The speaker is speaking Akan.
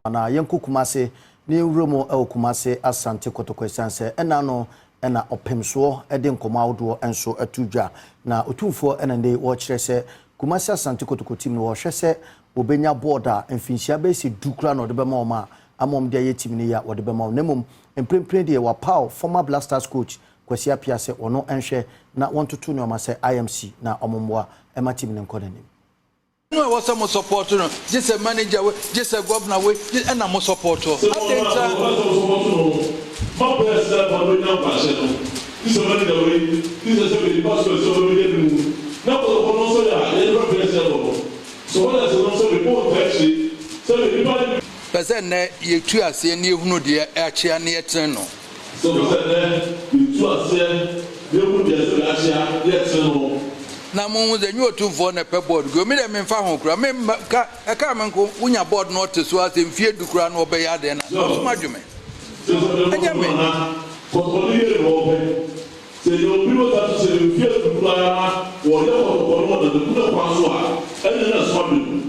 Anaa yɛnkɔ Kumase na yɛnwura mu wɔ Kumase Asante Kotoko ɛsiane sɛ ɛna no na ɔpemsoɔ de nkɔmmɔ ahodoɔ nso ato dwa. Na Otumfoɔ na nnɛ yi wɔrekyerɛ sɛ Kumase Asante Kotoko team no wɔrehwɛ sɛ wɔbɛnya board a mfinhyia bɛyɛ sɛ du koraa na wɔde bɛma wɔn a ama wɔn de ayɛ team no yie a wɔde bɛma wɔn. Na mmom mprempren deɛ wɔapaw former Blasters coach Kwasi Appiah sɛ ɔno nhwɛ na wɔntoto nneɛma sɛ IMC na wɔmmoa mma team no nkɔ n'anim. No a ɛwɔ sɛ mo support no gye sɛ manager wei gye sɛ governor wei gye ɛna mo support Sɛ adɛn wɔn a ntia. wɔpɛ sɛ wɔsɔpɔto no ma pɛɛ sɛ wɔbɛnya nkuranhyɛ no, gye sɛ manager wei, gye sɛ sɛbe nipa so ɛsɛ ɔbɛbɛnya bi mu, na kɔtɔkɔ no nso yɛ a yɛde bɛ pɛɛ sɛ ɛbɔ no, supporters no sɛbe ɔntaa akyire, sɛbe nipa no bi. Pɛ sɛ nnɛ yɛtu aseɛ na yɛhunu deɛ akyea na yɛtene no. Sɛ pɛ sɛ nnɛ yɛtu aseɛ na yɛhunu deɛ sɛbe akyea na yɛtene no. Na monhu sɛ nyɛ otumfoɔ na ɛpɛ board guo, me deɛ memfa ho koraa, me mma ka ɛkaa me nko, wonya board na ɔte so ara sɛ mfie du koraa na ɔbɛyɛ adɛn na John, ɔsom adwo me, Sɛ sɛ ɔde ɛnyɛ no me. na kɔtɔkɔ no yie na ɔpɛ, sɛ deɛ obi wɔ sa so sɛ mfie du koraa na wɔyɛ kɔtɔkɔ no wɔ dadekuna kwan so a, ɛnneɛ na ɛsom adwo no.